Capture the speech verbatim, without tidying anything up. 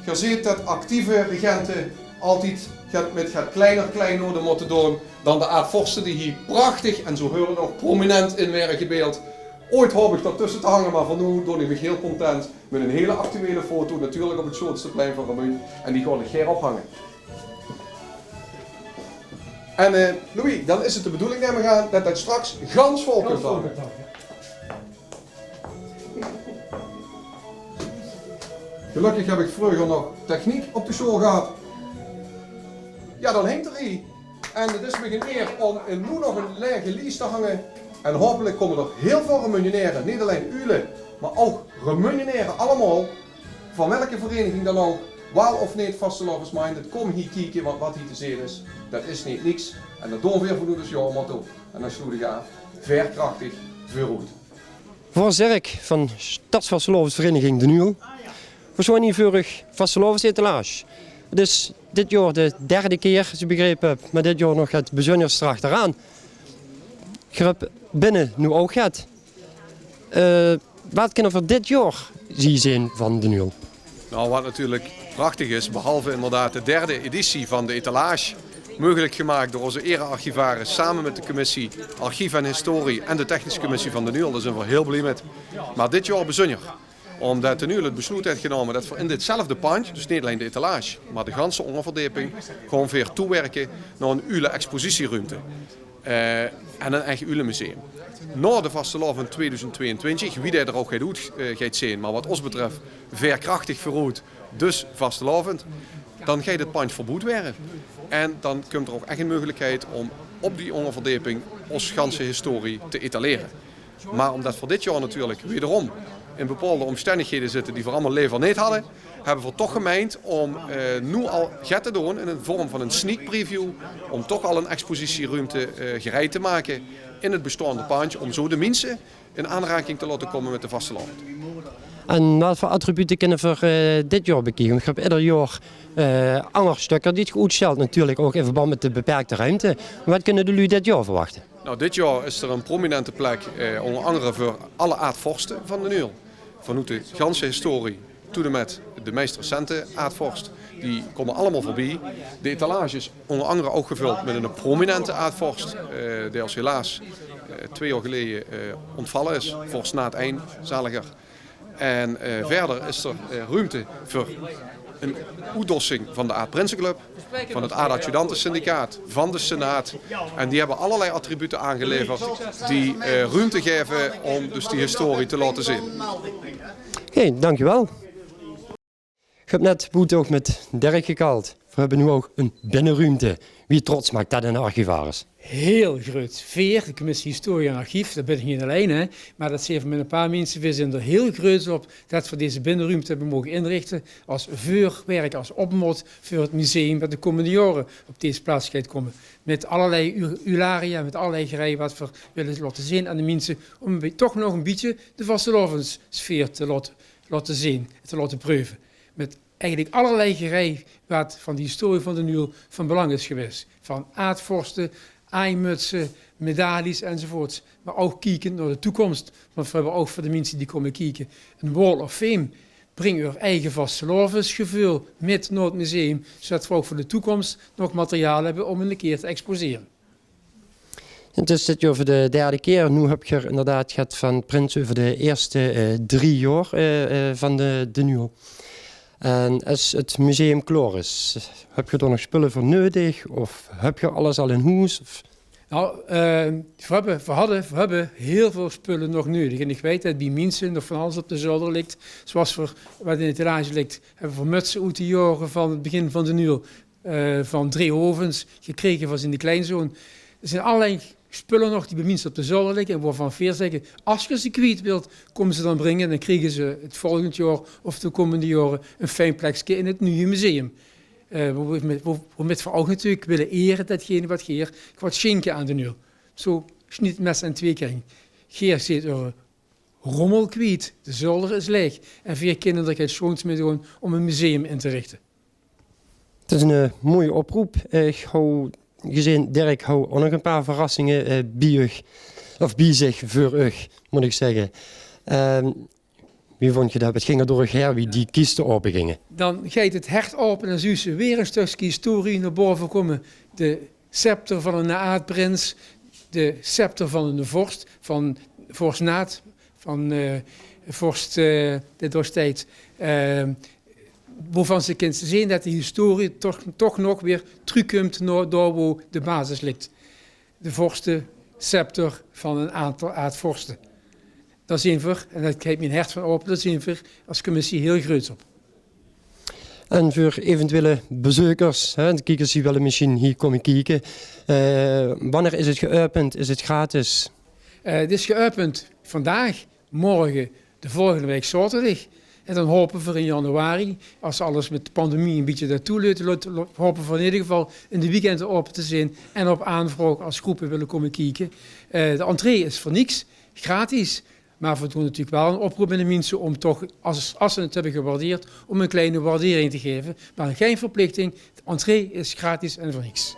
Geer zeet det actieve regente altied get mit get kleiner kleinoden mótte doon dan de aadvorste die hie prachtig en zo heurlik nog prominent in waere gebeeld. Ooit haop ich dao tösse te hange, mer veur noe doon ich mich hiel content mit ein hiel actuele foto, natuurlik op het sjoonste plein van Remunj. En die gaon ich gaer ophange. En eh, Louis, dan is het de bedoeling, nèm ich aan, det det straks gans vol kunt hange. Gelökkig höb ich vreuger nog techniek op de sjool gehad. Jao, dan hingk 'r hie. En het is mich ein eer óm 'm noe nog ein laege lies te hange. En haopelik kómme d'r hiel väöl Remunjenaere, neet allein Uule, mer ouch Remunjenaere allemaol, van welke vereniging dan ouch, waal of neet vastelaovesminded, kóm hie kieke, want wat hie te zeen is, det is neet niks. En det doon veer vanoet ós jaormotto. En dan sloet ich aaf: Veerkrachtig veuroet. Veur Zerk van Stadsvastelaovesvereniging D'n Uul. Veer sjoon hie veur eur vastelaovesetalaasj. Het is dit jaor de derde kier, es ich begrepe höb, mer dit jaor nog het bezunjers d'rachteraan. Geer höb binne noe ouch get. Eh, wat kinne veer dit jaor zeen van D'n Uul? Nou, wat natuurlijk prachtig is, behalve inderdaad de derde editie van de etalage, mogelijk gemaakt door onze erearchivaris samen met de commissie Archief en Historie en de technische commissie van D'n Uul. Daar zijn we heel blij met. Maar dit jaar bijzonder, omdat D'n Uul het besloot heeft genomen dat we in ditzelfde pand, dus niet alleen de etalage, maar de ganse onderverdieping, gewoon weer toewerken naar een Uule expositieruimte. Eh, en een eigen Ulemuseum. Na de vastelaovend tweeduizend tweeëntwintig, wie dat er ook gaat oet, eh, gaat zien, maar wat ons betreft veerkrachtig veuroet, dus vastelaovend, dan gaat het pand verbouwd worden. En dan komt er ook echt een mogelijkheid om op die onderverdieping ons ganse historie te etaleren. Maar omdat we dit jaar natuurlijk wederom in bepaalde omstandigheden zitten die we allemaal liever niet hadden, hebben we toch gemeend om, eh, nu al get te doen in een vorm van een sneak preview, om toch al een expositieruimte, eh, gereed te maken in het bestaande pandje, om zo de mensen in aanraking te laten komen met de vastelaovend. En wat veur attribute kinne veer, eh, dit jaor bekieke? Want geer höb ieder jaor, eh, anger stökker die geer oetstelt, natuurlijk ook in verband met de beperkte ruimte. Wat kinne de luuj dit jaor verwachte? Nou, dit jaar is er een prominente plek, eh, onder andere voor alle aadvorsten van D'n Uul. Vanuit de ganse historie tot en met de meest recente aadvorst. Die komen allemaal voorbij. De etalage is onder andere ook gevuld met een prominente aadvorst, eh, die ons helaas, eh, twee jaar geleden, eh, ontvallen is, vorst Naat één, zaliger. En, eh, verder is er, eh, ruimte voor een oetdossing van de Aad-Prinsenclub, van het Aad-Adjudantensyndicaat, van de Senaat. En die hebben allerlei attributen aangeleverd die, eh, ruimte geven om dus die historie te laten zien. Oké, dankjewel. Geer höb net boete ouch met Dirk gekald. Veer höbbe noe ouch ein binneruimte. Wie trots maak det eine archivaris? Hiel groeat. Veer, de commissie Historie en Archief, det bin ich neet allein, hè, mer det zeen veer mit ein paar minse. Veer zeen d'r hiel groeats op det veer deze binneruimte höbbe moge inrichte es veurwerk, es opmaot veur het museum det de kómmende jaore op deze plaats geit kómme. Mit allerlei u-, Uularia, mit allerlei gerei wat veer wille laote zeen aan de minse, óm ein bie-, toch nog ein bietje de vastelaovenssfeer te laote, laote zeen, te laote preuve. Mit eigelik allerlei gerei wat van de historie van D'n Uul van belang is gewaes. Van aadvorste, aaimutse, medailles enzovoorts. Mer ouch kiekend nao de toekoms. Want veer höbbe ouch veur de minse die kómme kieke ein Wall of Fame. Bring eur eige vastelaovesgeveul mit nao het museum, zodet veer ouch veur de toekoms nog materiaal höbbe óm ein kier te exposere. Het is dit jaor veur de derde kier. Noe höb geer inderdaad get van prints euver de eerste, eh, drie jaor, eh, eh, van de, D'n Uul. En es het museum klaor is, höb geer dao nog spulle veur neudig? Of höb geer alles al in hoes? Of? Nou, eh, veer höbbe, veer hadde, veer höbbe hiel väöl spulle nog neudig. En ich weit det bie minse nog van alles op de zolder ligk. Zoeas veer, wat in de etalage ligk, höbbe veer mutse oet de jaore van het begin van D'n Uul eh, van Driehovens gekrege van zien kleinzoon. D'r zeen allerlei spulle nog die bie minse op de zolder ligke en wovan veer zègke: es geer ze kwiet wilt, kóm ze dan bringe. Dan kriege ze het volgend jaor of de kómmende jaore ein fijn plekske in het nuuje museum. Eh, wo-, wo-, wo-, womit veer ouch natuurlik wille ere detgene wat geer kwaadt sjinke aan D'n Uul. Zo sniet het mes aan twee keng. Geer zeet eur rommel kwiet, de zolder is laeg en veer kinne d'r get sjoons mit doon óm ein museum in te richte. Het is ein, eh, mooie oproep. Eh, ich hou gezeen, Dirk hou ouch nog ein paar verrassinge, eh, bie uch, of bie zich veur uch, mót ich zègke. Ehm, Wie vónj geer det? Waat ging d'r door uch haer wie die kiste aope ginge? Dan geit 't hert aope en zuus se weer ein stökske historie nao bove kómme. De scepter van eine aad-prins, de scepter van eine vors, van vors Naat, van, eh, vors, eh, de Dorsteid, eh, wovan se kins zeen det de historie toch, toch nog weer trökkump nao dao wo de basis ligk. De vorstescepter van ein aantal aad-vorste. Dao zeen v'r, en dao geit mien hert van aope, dao zeen v'r es commissie hiel greuts op. En veur eventuele bezeukers, hè, de kiekers die wille mesjien hie kómme kieke, eh, wanneer is 't geäöpend? Is 't gratis? Eh, 't is geäöpend vandaag, morge, de volgende waek zaoterdig. En dan haope v'r in januari, es alles mit de pandemie ein bietje det toeleit, lo-, lo-, haope v'r in eder geval in de weekende aope te zeen en op aanvraog es gróppe wille kómme kieke. Eh, de entree is veur niks, gratis. Mer v'r doon natuurlik waal ein oproop aan de minse óm toch, es, es ze 't höbbe gewaardeerd, óm ein klein waardering te gaeve. Mer gein verplichting, de entree is gratis en veur niks.